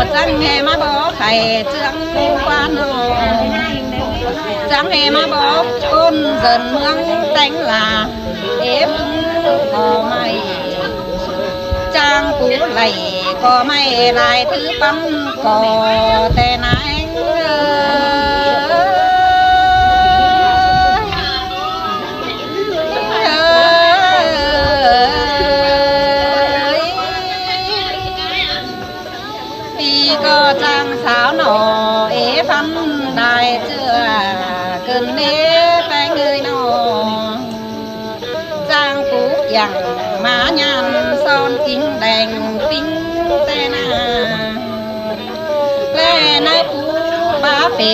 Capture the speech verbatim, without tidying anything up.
ꞌChắng ꞌhế ꞌmá bók khay ꞌchương ꞌquá ꞌnọ, ꞌchắng ꞌhế ꞌmá bók ꞌcốn dân ꞌmướng téng ꞌla, ép ứn ꞌcọ ꞌmạy, ꞌchang pú đảy ꞌcọ ꞌmạy lai thứ ꞌpắn ꞌcọ ꞌtẹ ꞌnáng ới. ꞌI ꞌcọ ꞌchang sáo ꞌnọ, ế ꞌphắn lai ꞌchựa ꞌcứn ꞌnê ꞌpéng ới ꞌnọ. ꞌChang pú kiang ꞌmá ꞌnhăn son kính đeng kính ꞌtẹ ꞌna, ꞌlẹ ꞌnớ pú bá phê